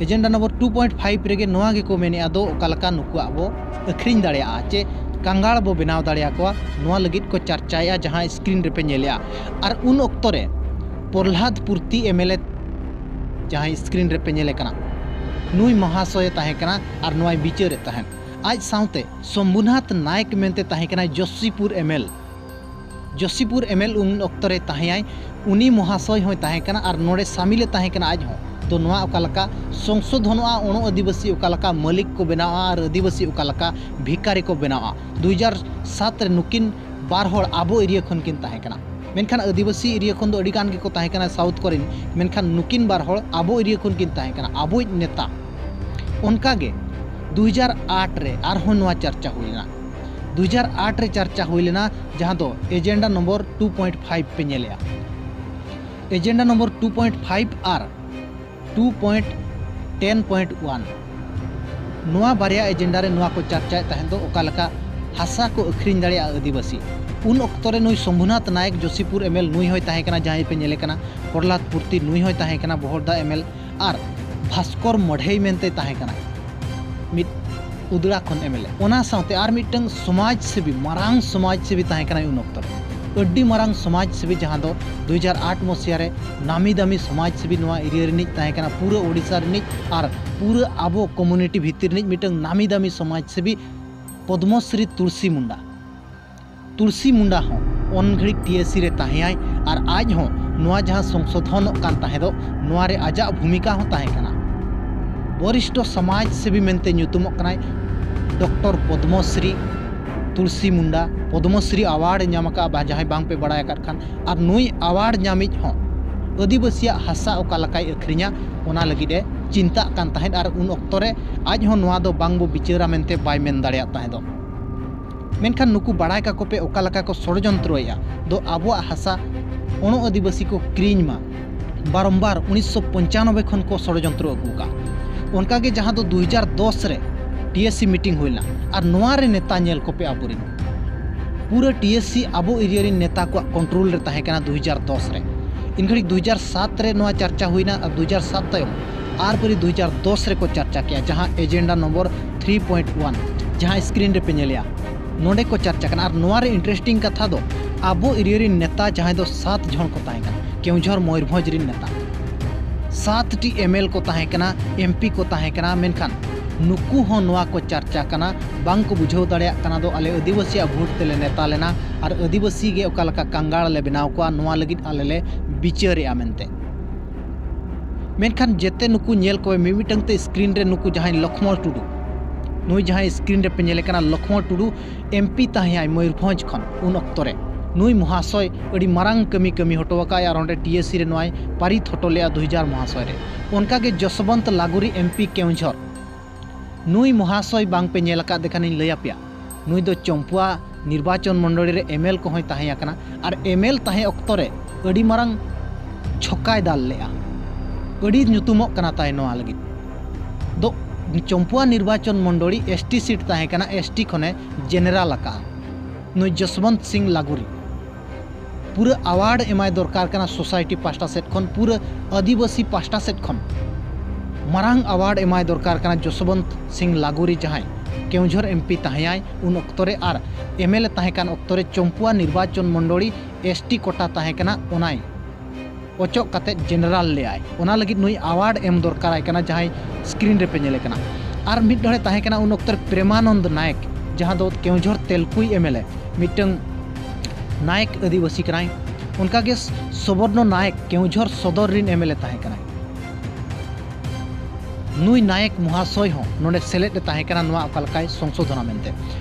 ᱮᱡᱮᱱᱰᱟ ᱱᱚᱢᱵᱚᱨ ᱴᱩ ᱯᱚᱭᱮᱱᱴ ᱯᱷᱟᱭᱤᱵᱷ ᱨᱮᱜᱮ ᱱᱚᱣᱟ ᱜᱮᱠᱚ ᱢᱮᱱᱮᱫᱼᱟ ᱫᱚ ᱚᱠᱟ ᱞᱮᱠᱟ ᱱᱩᱠᱩᱣᱟᱜ ᱵᱚ ᱟᱹᱠᱷᱨᱤᱧ ᱫᱟᱲᱮᱭᱟᱜᱼᱟ ᱪᱮ ᱠᱟᱸᱜᱟᱲ ᱵᱚ ᱵᱮᱱᱟᱣ ᱫᱟᱲᱮᱭᱟᱠᱚᱣᱟ, ᱱᱚᱣᱟ ᱞᱟᱹᱜᱤᱫ ᱠᱚ ᱪᱟᱨᱪᱟᱭᱮᱫᱼᱟ, ᱡᱟᱦᱟᱸ ᱥᱠᱨᱤᱱ ᱨᱮᱯᱮ ᱧᱮᱞᱮᱜᱼᱟ᱾ ᱟᱨ ᱩᱱ ᱚᱠᱛᱚ ᱨᱮ ᱯᱨᱚᱦᱞᱟᱫ ᱯᱩᱨᱛᱤ ᱮᱢ ᱮᱞ ᱮ, ᱡᱟᱦᱟᱸᱭ ᱥᱠᱨᱤᱱ ᱨᱮᱯᱮ ᱧᱮᱞᱮ ᱠᱟᱱᱟ, ᱱᱩᱭ ᱢᱚᱦᱟᱥᱚᱭᱮ ᱛᱟᱦᱮᱸ ᱠᱟᱱᱟ ᱟᱨ ᱱᱚᱣᱟᱭ ᱵᱤᱪᱟᱹᱨᱮᱫ ᱛᱟᱦᱮᱸᱫ᱾ ᱟᱡ ᱥᱟᱶᱛᱮ ᱥᱚᱢᱵᱷᱩᱱᱟᱛᱷ ᱱᱟᱭᱮᱠ ᱢᱮᱱᱛᱮ ᱛᱟᱦᱮᱸ ᱠᱟᱱᱟᱭ Josipur M L. Josipur M L ᱩᱱ ᱚᱠᱛᱚ ᱨᱮ ᱛᱟᱦᱮᱸᱭᱟᱭ, ᱩᱱᱤ ᱢᱚᱦᱟᱥᱚᱭ ᱦᱚᱸᱭ ᱛᱟᱦᱮᱸ ᱠᱟᱱᱟ ᱟᱨ ᱱᱚᱰᱮ ᱥᱟᱢᱤᱞᱮ ᱛᱟᱦᱮᱸ ᱠᱟᱱᱟ ᱟᱡ ᱦᱚᱸ᱾ ᱛᱚ ᱱᱚᱣᱟ ᱚᱠᱟ ᱞᱮᱠᱟ ᱥᱚᱝᱥᱳᱫᱷᱚᱱᱚᱜᱼᱟ, ᱚᱬᱚ ᱟᱹᱫᱤᱵᱟᱹᱥᱤ ᱚᱠᱟ ᱞᱮᱠᱟ ᱢᱟᱹᱞᱤᱠ ᱠᱚ ᱵᱮᱱᱟᱣᱟ ᱟᱨ ᱟᱹᱫᱤᱵᱟᱹᱥᱤ ᱚᱠᱟ ᱞᱮᱠᱟ ᱵᱷᱤᱠᱟᱨᱤ ᱠᱚ ᱵᱮᱱᱟᱣᱟ, ᱫᱩ ᱦᱟᱡᱟᱨ ᱥᱟᱛ ᱨᱮ ᱱᱩᱠᱤᱱ ᱵᱟᱨ ᱦᱚᱲ ᱟᱵᱚ ᱮᱨᱤᱭᱟ ᱠᱷᱚᱱ ᱠᱤᱱ ᱛᱟᱦᱮᱸ ᱠᱟᱱᱟ᱾ ᱢᱮᱱᱠᱷᱟᱱ ᱟᱹᱫᱤᱵᱟᱹᱥᱤ ᱮᱨᱤᱭᱟ ᱠᱷᱚᱱ ᱫᱚ ᱟᱹᱰᱤ ᱜᱟᱱ ᱜᱮᱠᱚ ᱛᱟᱦᱮᱸ ᱠᱟᱱᱟ ᱥᱟᱣᱩᱛᱷ ᱠᱚᱨᱮᱱ, ᱢᱮᱱᱠᱷᱟᱱ ᱱᱩᱠᱤᱱ ᱵᱟᱨ ᱦᱚᱲ ᱟᱵᱚ ᱮᱨᱤᱭᱟ ᱠᱷᱚᱱ ᱠᱤᱱ ᱛᱟᱦᱮᱸ ᱠᱟᱱᱟ, ᱟᱵᱚᱭᱤᱡ ᱱᱮᱛᱟ᱾ ᱚᱱᱠᱟᱜᱮ ᱫᱩ ᱦᱟᱡᱟᱨ ᱟᱴ ᱨᱮ ᱟᱨᱦᱚᱸ ᱱᱚᱣᱟ ᱪᱟᱨᱪᱟ ᱦᱩᱭ ᱞᱮᱱᱟ᱾ ᱫᱩ ᱦᱟᱡᱟᱨ ᱟᱴ ᱨᱮ ᱪᱟᱨᱪᱟ ᱦᱩᱭ ᱞᱮᱱᱟ, ᱡᱟᱦᱟᱸ ᱫᱚ agenda number two point five ᱯᱮ ᱧᱮᱞᱮᱜᱼᱟ᱾ Agenda number two point five ᱟᱨ two point ten point one, ᱱᱚᱣᱟ ᱵᱟᱨᱭᱟ agenda ᱨᱮ ᱱᱚᱣᱟ ᱠᱚ ᱪᱟᱨᱪᱟᱭᱮᱫ ᱛᱟᱦᱮᱸᱫ ᱫᱚ, ᱚᱠᱟ ᱞᱮᱠᱟ ᱦᱟᱥᱟ ᱠᱚ ᱟᱹᱠᱷᱨᱤᱧ ᱫᱟᱲᱮᱭᱟᱜᱼᱟ ᱟᱹᱫᱤᱵᱟᱹᱥᱤ᱾ ᱩᱱ ᱚᱠᱛᱚ ᱨᱮ ᱱᱩᱭ ᱥᱚᱢᱵᱷᱩᱱᱟᱛᱷ ᱱᱟᱭᱮᱠ ᱡᱳᱥᱤᱯᱩᱨ ᱮᱢᱮᱞ ᱱᱩᱭ ᱦᱚᱸᱭ ᱛᱟᱦᱮᱸ ᱠᱟᱱᱟ, ᱡᱟᱦᱟᱸᱭ ᱯᱮ ᱧᱮᱞᱮ ᱠᱟᱱᱟ, ᱯᱨᱚᱦᱞᱟᱫ ᱯᱩᱨᱛᱤ ᱱᱩᱭ ᱦᱚᱸᱭ ᱛᱟᱦᱮᱸ ᱠᱟᱱᱟ ᱵᱚᱦᱚᱲᱫᱟ ᱮᱢᱮᱞ, ᱟᱨ ᱵᱷᱟᱥᱠᱚᱨ ᱢᱚᱰᱷᱮᱭ ᱢᱮᱱᱛᱮ ᱛᱟᱦᱮᱸ ᱠᱟᱱᱟ ᱢᱤᱫ ᱩᱫᱽᱲᱟ ᱠᱷᱚᱱ ᱮᱢᱮᱞᱮ᱾ ᱚᱱᱟ ᱥᱟᱶᱛᱮ ᱟᱨ ᱢᱤᱫᱴᱟᱝ ᱥᱚᱢᱟᱡᱽ ᱥᱮᱵᱤ, ᱢᱟᱨᱟᱝ ᱥᱚᱢᱟᱡᱽ ᱥᱮᱵᱤ ᱛᱟᱦᱮᱸ ᱠᱟᱱᱟᱭ ᱩᱱ ᱚᱠᱛᱚ ᱨᱮ, ᱟᱹᱰᱤ ᱢᱟᱨᱟᱝ ᱥᱚᱢᱟᱡᱽ ᱥᱮᱵᱤ, ᱡᱟᱦᱟᱸ ᱫᱚ ᱫᱩ ᱦᱟᱡᱟᱨ ᱟᱴ ᱢᱚᱥᱤᱦᱟ ᱨᱮ ᱱᱟᱢᱤ ᱫᱟᱢᱤ ᱥᱚᱢᱟᱡᱽ ᱥᱮᱵᱤ ᱱᱚᱣᱟ ᱮᱨᱤᱭᱟ ᱨᱤᱱᱤᱡ ᱛᱟᱦᱮᱸ ᱠᱟᱱᱟ, ᱯᱩᱨᱟᱹ ᱳᱰᱤᱥᱟ ᱨᱤᱱᱤᱡ ᱟᱨ ᱯᱩᱨᱟᱹ ᱟᱵᱚ ᱠᱚᱢᱩᱱᱤᱴᱤ ᱵᱷᱤᱛᱤᱨ ᱨᱤᱱᱤᱡ ᱢᱤᱫᱴᱟᱝ ᱱᱟᱢᱤ ᱫᱟᱢᱤ ᱥᱚᱢᱟᱡᱽ ᱥᱮᱵᱤ ᱯᱚᱫᱽᱢᱚᱥᱨᱤ ᱛᱩᱞᱥᱤ ᱢᱩᱱᱰᱟ᱾ ᱛᱩᱞᱥᱤ ᱢᱩᱱᱰᱟ ᱦᱚᱸ ᱩᱱ ᱜᱷᱟᱹᱲᱤᱡ ᱴᱤ ᱮᱥ ᱥᱤ ᱨᱮ ᱛᱟᱦᱮᱸᱭᱟᱭ ᱟᱨ ᱟᱡ ᱦᱚᱸ ᱱᱚᱣᱟ ᱡᱟᱦᱟᱸ ᱥᱚᱝᱥᱳᱫᱷᱚᱱᱚᱜ ᱠᱟᱱ ᱛᱟᱦᱮᱸᱫᱚᱜ, ᱱᱚᱣᱟ ᱨᱮ ᱟᱡᱟᱜ ᱵᱷᱩᱢᱤᱠᱟ ᱦᱚᱸ ᱛᱟᱦᱮᱸ ᱠᱟᱱᱟ᱾ ᱵᱚᱨᱤᱥᱴᱷᱚ ᱥᱚᱢᱟᱡᱽ ᱥᱮᱵᱤ ᱢᱮᱱᱛᱮ ᱧᱩᱛᱩᱢᱚᱜ ᱠᱟᱱᱟᱭ ᱰᱚᱠᱴᱚᱨ ᱯᱚᱫᱽᱢᱚᱥᱨᱤ ᱛᱩᱞᱥᱤ ᱢᱩᱱᱰᱟ, ᱯᱚᱫᱽᱢᱚᱥᱨᱤ ᱟᱣᱟᱨᱰ ᱧᱟᱢ ᱟᱠᱟᱫ, ᱵᱟ ᱡᱟᱦᱟᱸᱭ ᱵᱟᱝ ᱯᱮ ᱵᱟᱲᱟᱭ ᱟᱠᱟᱫ ᱠᱷᱟᱱ, ᱟᱨ ᱱᱩᱭ ᱟᱣᱟᱨᱰ ᱧᱟᱢᱤᱡ ᱦᱚᱸ ᱟᱹᱫᱤᱵᱟᱹᱥᱤᱭᱟᱜ ᱦᱟᱥᱟ ᱚᱠᱟ ᱞᱮᱠᱟᱭ ᱟᱹᱠᱷᱨᱤᱧᱟ, ᱚᱱᱟ ᱞᱟᱹᱜᱤᱫ ᱮ ᱪᱤᱱᱛᱟᱜ ᱠᱟᱱ ᱛᱟᱦᱮᱸᱫ᱾ ᱟᱨ ᱩᱱ ᱚᱠᱛᱚ ᱨᱮ ᱟᱡ ᱦᱚᱸ ᱱᱚᱣᱟ ᱫᱚ ᱵᱟᱝ ᱵᱚ ᱵᱤᱪᱟᱹᱨᱟ ᱢᱮᱱᱛᱮ ᱵᱟᱭ ᱢᱮᱱ ᱫᱟᱲᱮᱭᱟᱜ ᱛᱟᱦᱮᱸᱫᱚᱜ᱾ ᱢᱮᱱᱠᱷᱟᱱ ᱱᱩᱠᱩ ᱵᱟᱲᱟᱭ ᱠᱟᱠᱚ ᱯᱮ ᱚᱠᱟ ᱞᱮᱠᱟ ᱠᱚ ᱥᱚᱲᱡᱚᱱᱛᱨᱚᱭᱮᱫᱼᱟ ᱫᱚ, ᱟᱵᱚᱣᱟᱜ ᱦᱟᱥᱟ ᱚᱱᱚ ᱟᱹᱫᱤᱵᱟᱹᱥᱤ ᱠᱚ ᱠᱤᱨᱤᱧ ᱢᱟ᱾ ᱵᱟᱨᱚᱢᱵᱟᱨ ᱩᱱᱤᱥᱥᱚ ᱯᱚᱧᱪᱟᱱᱚᱵᱵᱳᱭ ᱠᱷᱚᱱ ᱠᱚ ᱥᱚᱲᱡᱚᱱᱛᱨᱚ ᱟᱹᱜᱩ ᱟᱠᱟᱫᱼᱟ᱾ ᱚᱱᱠᱟᱜᱮ ᱡᱟᱦᱟᱸ ᱫᱚ ᱫᱩ ᱦᱟᱡᱟᱨ ᱫᱚᱥ ᱨᱮ ᱴᱤ ᱮᱥ ᱥᱤ ᱢᱤᱴᱤᱝ ᱦᱩᱭ ᱞᱮᱱᱟ, ᱟᱨ ᱱᱚᱣᱟ ᱨᱮ ᱱᱮᱛᱟ ᱧᱮᱞ ᱠᱚᱯᱮ ᱟᱵᱚᱨᱮᱱ᱾ ᱯᱩᱨᱟᱹ ᱴᱤ ᱮᱥ ᱥᱤ ᱟᱵᱚ ᱮᱨᱤᱭᱟ ᱨᱮᱱ ᱱᱮᱛᱟ ᱠᱚᱣᱟᱜ ᱠᱚᱱᱴᱨᱳᱞ ᱨᱮ ᱛᱟᱦᱮᱸ ᱠᱟᱱᱟ ᱫᱩ ᱦᱟᱡᱟᱨ ᱫᱚᱥ ᱨᱮ᱾ ᱮᱱᱠᱷᱟᱹᱲᱤᱡ ᱫᱩ ᱦᱟᱡᱟᱨ ᱥᱟᱛ ᱨᱮ ᱱᱚᱣᱟ ᱪᱟᱨᱪᱟ ᱦᱩᱭᱱᱟ, ᱟᱨ ᱫᱩ ᱦᱟᱡᱟᱨ ᱥᱟᱛ ᱛᱟᱭᱚᱢ ᱟᱨ ᱯᱟᱹᱨᱤ ᱫᱩ ᱦᱟᱡᱟᱨ ᱫᱚᱥ ᱨᱮᱠᱚ ᱪᱟᱨᱪᱟ ᱠᱮᱜᱼᱟ, ᱡᱟᱦᱟᱸ agenda number three point one, ᱡᱟᱦᱟᱸ screen ᱨᱮᱯᱮ ᱧᱮᱞᱮᱜᱼᱟ, ᱱᱚᱰᱮ ᱠᱚ ᱪᱟᱨᱪᱟ ᱠᱟᱱᱟ᱾ ᱟᱨ ᱱᱚᱣᱟ ᱨᱮ interesting ᱠᱟᱛᱷᱟ ᱫᱚ, ᱟᱵᱚ ᱮᱨᱤᱭᱟ ᱨᱮᱱ ᱱᱮᱛᱟ ᱡᱟᱦᱟᱸᱭ ᱫᱚ ᱥᱟᱛ ᱡᱚᱱ ᱠᱚ ᱛᱟᱦᱮᱸ ᱠᱟᱱᱟ, ᱠᱮᱣᱡᱷᱚᱨ ᱢᱚᱭᱩᱨᱵᱷᱚᱸᱡᱽ ᱨᱮᱱ ᱱᱮᱛᱟ, ᱥᱟᱛ ᱴᱤ ᱮᱢ ᱮᱞ ᱠᱚ ᱛᱟᱦᱮᱸ ᱠᱟᱱᱟ, ᱮᱢ ᱯᱤ ᱠᱚ ᱛᱟᱦᱮᱸ ᱠᱟᱱᱟ, ᱢᱮᱱᱠᱷᱟᱱ ᱱᱩᱠᱩ ᱦᱚᱸ ᱱᱚᱣᱟ ᱠᱚ ᱪᱟᱨᱪᱟ ᱠᱟᱱᱟ, ᱵᱟᱝ ᱠᱚ ᱵᱩᱡᱷᱟᱹᱣ ᱫᱟᱲᱮᱭᱟᱜ ᱠᱟᱱᱟ ᱫᱚ, ᱟᱞᱮ ᱟᱹᱫᱤᱵᱟᱹᱥᱤᱭᱟᱜ ᱵᱷᱳᱴ ᱛᱮᱞᱮ ᱱᱮᱛᱟ ᱞᱮᱱᱟ ᱟᱨ ᱟᱹᱫᱤᱵᱟᱹᱥᱤ ᱜᱮ ᱚᱠᱟ ᱞᱮᱠᱟ ᱠᱟᱸᱜᱟᱲ ᱞᱮ ᱵᱮᱱᱟᱣ ᱠᱚᱣᱟ, ᱱᱚᱣᱟ ᱞᱟᱹᱜᱤᱫ ᱟᱞᱮ ᱞᱮ ᱵᱤᱪᱟᱹᱨᱮᱜᱼᱟ ᱢᱮᱱᱛᱮ᱾ ᱢᱮᱱᱠᱷᱟᱱ ᱡᱮᱛᱮ ᱱᱩᱠᱩ ᱧᱮᱞ ᱠᱚ ᱢᱤᱢᱤᱫᱴᱟᱝ ᱛᱮ screen ᱨᱮ ᱱᱩᱠᱩ ᱡᱟᱦᱟᱸᱭ ᱞᱚᱠᱷᱢᱚᱬ ᱴᱩᱰᱩ, ᱱᱩᱭ ᱡᱟᱦᱟᱸᱭ screen ᱨᱮᱯᱮ ᱧᱮᱞᱮ ᱠᱟᱱᱟ, ᱞᱚᱠᱷᱢᱚᱬ ᱴᱩᱰᱩ ᱮᱢ ᱯᱤ ᱛᱟᱦᱮᱸᱭᱟᱭ ᱢᱚᱭᱩᱨᱵᱷᱚᱸᱡᱽ ᱠᱷᱚᱱ ᱩᱱ ᱚᱠᱛᱚ ᱨᱮ᱾ ᱱᱩᱭ ᱢᱚᱦᱟᱥᱚᱭ ᱟᱹᱰᱤ ᱢᱟᱨᱟᱝ ᱠᱟᱹᱢᱤ ᱠᱟᱹᱢᱤ ᱦᱚᱴᱚ ᱟᱠᱟᱫᱼᱟᱭ ᱟᱨ ᱚᱸᱰᱮ ᱴᱤ ᱮ ᱥᱤ ᱨᱮ ᱱᱚᱣᱟᱭ ᱯᱟᱨᱤᱛ ᱦᱚᱴᱚ ᱞᱮᱫᱼᱟ ᱫᱩ ᱦᱟᱡᱟᱨ ᱢᱚᱦᱟᱥᱚᱭ ᱨᱮ᱾ ᱚᱱᱠᱟᱜᱮ ᱡᱚᱥᱵᱚᱱᱛ ᱞᱟᱜᱩᱨᱤ ᱮᱢ ᱯᱤ ᱠᱮᱣᱡᱷᱚᱨ, ᱱᱩᱭ ᱢᱚᱦᱟᱥᱚᱭ ᱵᱟᱝ ᱯᱮ ᱧᱮᱞ ᱟᱠᱟᱫ ᱫᱮ ᱠᱷᱟᱱᱤᱧ ᱞᱟᱹᱭ ᱟᱯᱮᱭᱟ, ᱱᱩᱭ ᱫᱚ ᱪᱚᱢᱯᱩᱣᱟ ᱱᱤᱨᱵᱟᱪᱚᱱ ᱢᱚᱱᱰᱚᱞᱤ ᱨᱮ ᱮᱢ ᱮᱞ ᱠᱚᱦᱚᱸᱭ ᱛᱟᱦᱮᱸ ᱟᱠᱟᱱᱟ ᱟᱨ ᱮᱢ ᱮᱞ ᱛᱟᱦᱮᱸ ᱚᱠᱛᱚ ᱨᱮ ᱟᱹᱰᱤ ᱢᱟᱨᱟᱝ ᱪᱷᱚᱠᱟᱭ ᱫᱟᱞ ᱞᱮᱫᱼᱟ, ᱟᱹᱰᱤ ᱧᱩᱛᱩᱢᱚᱜ ᱠᱟᱱᱟ ᱛᱟᱭ ᱱᱚᱣᱟ ᱞᱟᱹᱜᱤᱫ᱾ ᱫᱚ ᱪᱚᱢᱯᱩᱣᱟ ᱱᱤᱨᱵᱟᱪᱚᱱ ᱢᱚᱱᱰᱚᱞᱤ ᱮᱥ ᱴᱤ ᱥᱤᱴ ᱛᱟᱦᱮᱸ ᱠᱟᱱᱟ, ᱮᱥ ᱴᱤ ᱠᱷᱚᱱᱮ ᱡᱮᱱᱟᱨᱟᱞ ᱟᱠᱟᱫᱼᱟ ᱱᱩᱭ ᱡᱚᱥᱵᱚᱱᱛ ᱥᱤᱝ ᱞᱟᱜᱩᱨᱤ᱾ ᱯᱩᱨᱟᱹ ᱟᱣᱟᱨᱰ ᱮᱢᱟᱭ ᱫᱚᱨᱠᱟᱨ ᱠᱟᱱᱟ ᱥᱳᱥᱟᱭᱴᱤ ᱯᱟᱦᱴᱟ ᱥᱮᱫ ᱠᱷᱚᱱ, ᱯᱩᱨᱟᱹ ᱟᱹᱫᱤᱵᱟᱹᱥᱤ ᱯᱟᱦᱴᱟ ᱥᱮᱫ ᱠᱷᱚᱱ ᱢᱟᱨᱟᱝ ᱟᱣᱟᱨᱰ ᱮᱢᱟᱭ ᱫᱚᱨᱠᱟᱨ ᱠᱟᱱᱟ ᱡᱚᱥᱵᱚᱱᱛ ᱥᱤᱝ ᱞᱟᱜᱩᱨᱤ, ᱡᱟᱦᱟᱸᱭ ᱠᱮᱣᱡᱷᱚᱨ ᱮᱢ ᱯᱤ ᱛᱟᱦᱮᱸᱭᱟᱭ ᱩᱱ ᱚᱠᱛᱚ ᱨᱮ ᱟᱨ ᱮᱢ ᱮᱞ ᱮ ᱛᱟᱦᱮᱸ ᱠᱟᱱ ᱚᱠᱛᱚ ᱨᱮ ᱪᱚᱢᱯᱩᱣᱟ ᱱᱤᱨᱵᱟᱪᱚᱱ ᱢᱚᱱᱰᱚᱞᱤ ᱮᱥ ᱴᱤ ᱠᱳᱴᱟ ᱛᱟᱦᱮᱸ ᱠᱟᱱᱟ, ᱚᱱᱟᱭ ᱚᱪᱚᱜ ᱠᱟᱛᱮ ᱡᱮᱱᱟᱨᱟᱞ ᱞᱮᱫᱼᱟᱭ᱾ ᱚᱱᱟ ᱞᱟᱹᱜᱤᱫ ᱱᱩᱭ ᱟᱣᱟᱨᱰ ᱮᱢ ᱫᱚᱨᱠᱟᱨᱟᱭ ᱠᱟᱱᱟ, ᱡᱟᱦᱟᱸᱭ ᱥᱠᱨᱤᱱ ᱨᱮᱯᱮ ᱧᱮᱞᱮ ᱠᱟᱱᱟ᱾ ᱟᱨ ᱢᱤᱫ ᱦᱚᱲᱮ ᱛᱟᱦᱮᱸ ᱠᱟᱱᱟ ᱩᱱ ᱚᱠᱛᱚ ᱨᱮ ᱯᱨᱮᱢᱟᱱᱚᱱᱫ ᱱᱟᱭᱮᱠ, ᱡᱟᱦᱟᱸ ᱫᱚ ᱠᱮᱣᱡᱷᱚᱨ ᱛᱮᱞᱠᱩᱭ ᱮᱢ ᱮᱞ ᱮ ᱢᱤᱫᱴᱟᱝ ᱱᱟᱭᱮᱠ ᱟᱹᱫᱤᱵᱟᱹᱥᱤ ᱠᱟᱱᱟᱭ᱾ ᱚᱱᱠᱟᱜᱮ ᱥᱚᱵᱚᱨᱱᱚ ᱱᱟᱭᱮᱠ ᱠᱮᱣᱡᱷᱚᱨ ᱥᱚᱫᱚᱨ ᱨᱤᱱ ᱮᱢ ᱮᱞ ᱮ ᱛᱟᱦᱮᱸ ᱠᱟᱱᱟᱭ᱾ ᱱᱩᱭ ᱱᱟᱭᱮᱠ ᱢᱚᱦᱟᱥᱚᱭ ᱦᱚᱸ ᱱᱚᱰᱮ ᱥᱮᱞᱮᱫ ᱮ ᱛᱟᱦᱮᱸ ᱠᱟᱱᱟ ᱱᱚᱣᱟ ᱚᱠᱟ ᱞᱮᱠᱟᱭ ᱥᱚᱝᱥᱳᱫᱷᱚᱱᱟ ᱢᱮᱱᱛᱮ᱾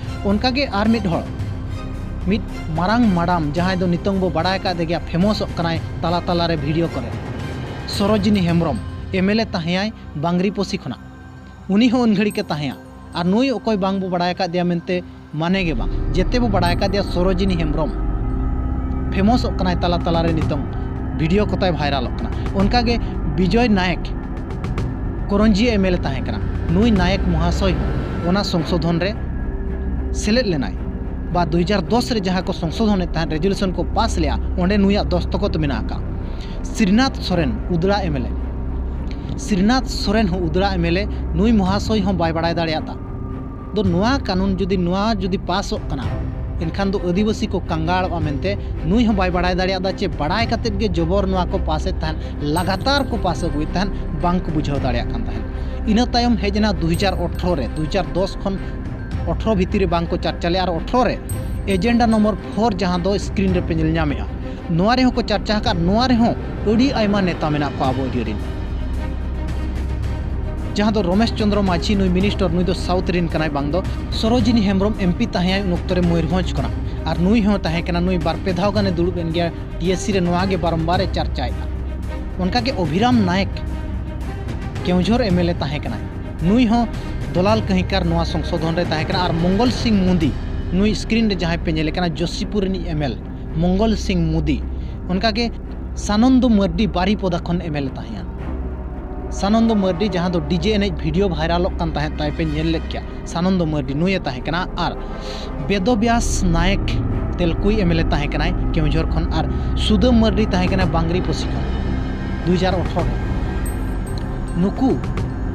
ᱚᱱᱠᱟᱜᱮ ᱟᱨ ᱢᱤᱫ ᱦᱚᱲ, ᱢᱤᱫ ᱢᱟᱨᱟᱝ ᱢᱟᱰᱟᱢ, ᱡᱟᱦᱟᱸᱭ ᱫᱚ ᱱᱤᱛᱚᱝ ᱵᱚ ᱵᱟᱲᱟᱭ ᱟᱠᱟᱫ ᱜᱮᱭᱟ, ᱯᱷᱮᱢᱚᱥᱚᱜ ᱠᱟᱱᱟᱭ ᱛᱟᱞᱟ ᱛᱟᱞᱟᱨᱮ ᱵᱷᱤᱰᱤᱭᱳ ᱠᱚᱨᱮ, ᱥᱚᱨᱳᱡᱤᱱᱤ ᱦᱮᱢᱵᱨᱚᱢ, ᱮᱢ ᱮᱞ ᱮ ᱛᱟᱦᱮᱸᱭᱟᱭ ᱵᱟᱝᱨᱤᱯᱚᱥᱤ ᱠᱷᱚᱱᱟᱜ᱾ ᱩᱱᱤ ᱦᱚᱸ ᱩᱱ ᱜᱷᱟᱹᱲᱤᱡ ᱜᱮ ᱛᱟᱦᱮᱸᱭᱟ᱾ ᱟᱨ ᱱᱩᱭ ᱚᱠᱚᱭ ᱵᱟᱝ ᱵᱚ ᱵᱟᱲᱟᱭ ᱟᱠᱟᱫᱮᱭᱟ ᱢᱮᱱᱛᱮ ᱢᱟᱱᱮ ᱜᱮ ᱵᱟᱝ᱾ ᱡᱮᱛᱮ ᱵᱚ ᱵᱟᱲᱟᱭ ᱟᱠᱟᱫᱮᱭᱟ ᱥᱚᱨᱳᱡᱤᱱᱤ ᱦᱮᱢᱵᱨᱚᱢ, ᱯᱷᱮᱢᱚᱥᱚᱜ ᱠᱟᱱᱟᱭ ᱛᱟᱞᱟ ᱛᱟᱞᱟᱨᱮ, ᱱᱤᱛᱚᱝ ᱵᱷᱤᱰᱤᱭᱳ ᱠᱚᱛᱟᱭ ᱵᱷᱟᱭᱨᱟᱞᱚᱜ ᱠᱟᱱᱟ᱾ ᱚᱱᱠᱟᱜᱮ ᱵᱤᱡᱚᱭ ᱱᱟᱭᱮᱠ, ᱠᱚᱨᱚᱧᱡᱤᱭᱟᱹ ᱮᱢ ᱮᱞ ᱮ ᱛᱟᱦᱮᱸ ᱠᱟᱱᱟ, ᱱᱩᱭ ᱱᱟᱭᱮᱠ ᱢᱚᱦᱟᱥᱚᱭ ᱦᱚᱸ ᱚᱱᱟ ᱥᱚᱝᱥᱳᱫᱷᱚᱱ ᱨᱮ ᱥᱮᱞᱮᱫ ᱞᱮᱱᱟᱭ᱾ ᱵᱟ ᱫᱩ ᱦᱟᱡᱟᱨ ᱫᱚᱥ ᱨᱮ ᱡᱟᱦᱟᱸ ᱠᱚ ᱥᱚᱝᱥᱳᱫᱷᱚᱱᱮᱫ ᱛᱟᱦᱮᱸᱫ, ᱨᱮᱡᱩᱞᱮᱥᱚᱱ ᱠᱚ ᱯᱟᱥ ᱞᱮᱜᱼᱟ, ᱚᱸᱰᱮ ᱱᱩᱭᱟᱜ ᱫᱚᱥᱛᱚᱠᱚᱛ ᱢᱮᱱᱟᱜ ᱟᱠᱟᱫ᱾ ᱥᱨᱤᱱᱟᱛᱷ ᱥᱚᱨᱮᱱ, ᱩᱫᱽᱲᱟ M L A, Srinath Soren ᱦᱚᱸ ᱩᱫᱽᱲᱟ ᱮᱢ ᱮᱞ ᱮ, ᱱᱩᱭ ᱢᱚᱦᱟᱥᱚᱭ ᱦᱚᱸ ᱵᱟᱭ ᱵᱟᱲᱟᱭ ᱫᱟᱲᱮᱭᱟᱫᱟ᱾ ᱫᱚ ᱱᱚᱣᱟ ᱠᱟᱹᱱᱩᱱ ᱡᱩᱫᱤ, ᱱᱚᱣᱟ ᱡᱩᱫᱤ ᱯᱟᱥᱚᱜ ᱠᱟᱱᱟ, ᱮᱱᱠᱷᱟᱱ ᱫᱚ ᱟᱹᱫᱤᱵᱟᱹᱥᱤ ᱠᱚ ᱠᱟᱸᱜᱟᱲᱚᱜᱼᱟ ᱢᱮᱱᱛᱮ ᱱᱩᱭ ᱦᱚᱸ ᱵᱟᱭ ᱵᱟᱲᱟᱭ ᱫᱟᱲᱮᱭᱟᱫᱟ, ᱪᱮ ᱵᱟᱲᱟᱭ ᱠᱟᱛᱮᱫ ᱜᱮ ᱡᱚᱵᱚᱨ ᱱᱚᱣᱟ ᱠᱚ ᱯᱟᱥᱮᱫ ᱛᱟᱦᱮᱸᱫ, ᱞᱟᱜᱟᱛᱟᱨ ᱠᱚ ᱯᱟᱥ ᱟᱹᱜᱩᱭᱮᱫ ᱛᱟᱦᱮᱸᱫ, ᱵᱟᱝ ᱠᱚ ᱵᱩᱡᱷᱟᱹᱣ ᱫᱟᱲᱮᱭᱟᱜ ᱠᱟᱱ ᱛᱟᱦᱮᱸᱫ᱾ ᱤᱱᱟᱹ ᱛᱟᱭᱚᱢ ᱦᱮᱡ ᱮᱱᱟ ᱫᱩ ᱦᱟᱡᱟᱨ ᱟᱴᱷᱨᱚ ᱨᱮ, ᱫᱩ ᱦᱟᱡᱟᱨ ᱫᱚᱥ ᱠᱷᱚᱱ ᱟᱴᱷᱨᱚ ᱵᱷᱤᱛᱤᱨ ᱨᱮ ᱵᱟᱝ ᱠᱚ ᱪᱟᱨᱪᱟ ᱞᱮᱫᱼᱟ, ᱟᱨ ᱟᱴᱷᱨᱚ ᱨᱮ ᱮᱡᱮᱱᱰᱟ ᱱᱚᱢᱵᱚᱨ ᱯᱷᱳᱨ, ᱡᱟᱦᱟᱸ ᱫᱚ ᱥᱠᱨᱤᱱ ᱨᱮᱯᱮ ᱧᱮᱞ ᱧᱟᱢᱮᱫᱼᱟ, ᱱᱚᱣᱟ ᱨᱮᱦᱚᱸ ᱠᱚ ᱪᱟᱨᱪᱟ ᱟᱠᱟᱫ᱾ ᱱᱚᱣᱟ ᱨᱮᱦᱚᱸ ᱟᱹᱰᱤ ᱟᱭᱢᱟ ᱱᱮᱛᱟ ᱢᱮᱱᱟᱜ ᱠᱚᱣᱟ ᱟᱵᱚ ᱟᱹᱰᱤ ᱨᱤᱱ, ᱡᱟᱦᱟᱸ ᱫᱚ ᱨᱚᱢᱮᱥ ᱪᱚᱸᱫᱽᱨᱚ ᱢᱟᱹᱡᱷᱤ, ᱱᱩᱭ ᱢᱤᱱᱤᱥᱴᱚᱨ, ᱱᱩᱭ ᱫᱚ ᱥᱟᱣᱩᱛᱷ ᱨᱤᱱ ᱠᱟᱱᱟᱭ ᱵᱟᱝ ᱫᱚ᱾ ᱥᱚᱨᱳᱡᱤᱱᱤ ᱦᱮᱢᱵᱨᱚᱢ ᱮᱢ ᱯᱤ ᱛᱟᱦᱮᱸᱭᱟᱭ ᱩᱱ ᱚᱠᱛᱚ ᱨᱮ ᱢᱚᱭᱩᱨᱵᱷᱚᱸᱡᱽ ᱠᱷᱚᱱᱟᱜ, ᱟᱨ ᱱᱩᱭ ᱦᱚᱸ ᱛᱟᱦᱮᱸ ᱠᱟᱱᱟ, ᱱᱩᱭ ᱵᱟᱨ ᱯᱮ ᱫᱷᱟᱣ ᱜᱟᱱᱮ ᱫᱩᱲᱩᱵ ᱮᱱ ᱜᱮᱭᱟ ᱴᱤ ᱮᱥ ᱥᱤ ᱨᱮ, ᱱᱚᱣᱟ ᱜᱮ ᱵᱟᱨᱚᱢᱵᱟᱨ ᱮ ᱪᱟᱨᱪᱟᱭᱮᱫᱼᱟ᱾ ᱚᱱᱠᱟᱜᱮ ᱚᱵᱷᱤᱨᱟᱢ ᱱᱟᱭᱮᱠ, ᱠᱮᱣᱡᱷᱚᱨ ᱮᱢ ᱮᱞ ᱮ ᱛᱟᱦᱮᱸ ᱠᱟᱱᱟᱭ, ᱱᱩᱭ ᱦᱚᱸ ᱫᱚᱞᱟᱞ ᱠᱟᱹᱦᱤᱠᱟᱨ ᱱᱚᱣᱟ ᱥᱚᱝᱥᱳᱫᱷᱚᱱ ᱨᱮ ᱛᱟᱦᱮᱸ ᱠᱟᱱᱟ᱾ ᱟᱨ ᱢᱚᱝᱜᱚᱞ ᱥᱤᱝ ᱢᱩᱫᱤ, ᱱᱩᱭ ᱥᱠᱨᱤᱱ ᱨᱮ ᱡᱟᱦᱟᱸᱭ ᱯᱮ ᱧᱮᱞᱮ ᱠᱟᱱᱟ, ᱡᱳᱥᱤᱯᱩᱨ ᱨᱤᱱᱤᱡ ᱮᱢ ᱮᱞ ᱢᱚᱝᱜᱚᱞ ᱥᱤᱝ ᱢᱩᱫᱤ, ᱚᱱᱠᱟᱜᱮ ᱥᱟᱱᱚᱱᱫᱚ ᱢᱟᱨᱰᱤ ᱵᱟᱨᱤᱯᱚᱫᱟ ᱠᱷᱚᱱ ᱮᱢ ᱮᱞ ᱮ ᱛᱟᱦᱮᱸᱭᱟ᱾ ᱥᱟᱱᱚᱱᱫᱚ ᱢᱟᱨᱰᱤ, ᱡᱟᱦᱟᱸ ᱫᱚ ᱰᱤ ᱡᱮ ᱮᱱᱮᱡ ᱵᱷᱤᱰᱤᱭᱳ ᱵᱷᱟᱭᱨᱟᱞᱚᱜ ᱠᱟᱱ ᱛᱟᱦᱮᱸᱫ ᱛᱟᱭ, ᱯᱮ ᱧᱮᱞ ᱞᱮᱫ ᱜᱮᱭᱟ, ᱥᱟᱱᱚᱱᱫᱚ ᱢᱟᱨᱰᱤ ᱱᱩᱭᱮ ᱛᱟᱦᱮᱸ ᱠᱟᱱᱟ᱾ ᱟᱨ ᱵᱮᱫᱚᱵᱭᱟᱥ ᱱᱟᱭᱮᱠ ᱛᱮᱞᱠᱩᱭ ᱮᱢ ᱮᱞ ᱮ ᱛᱟᱦᱮᱸ ᱠᱟᱱᱟᱭ ᱠᱮᱣᱡᱷᱚᱨ ᱠᱷᱚᱱ, ᱟᱨ ᱥᱩᱫᱟᱹᱢ ᱢᱟᱨᱰᱤ ᱛᱟᱦᱮᱸ ᱠᱟᱱᱟᱭ ᱵᱟᱝᱨᱤ ᱯᱚᱥᱤ ᱠᱷᱚᱱ᱾ ᱫᱩ ᱦᱟᱡᱟᱨ ᱟᱴᱷᱨᱚ ᱨᱮ ᱱᱩᱠᱩ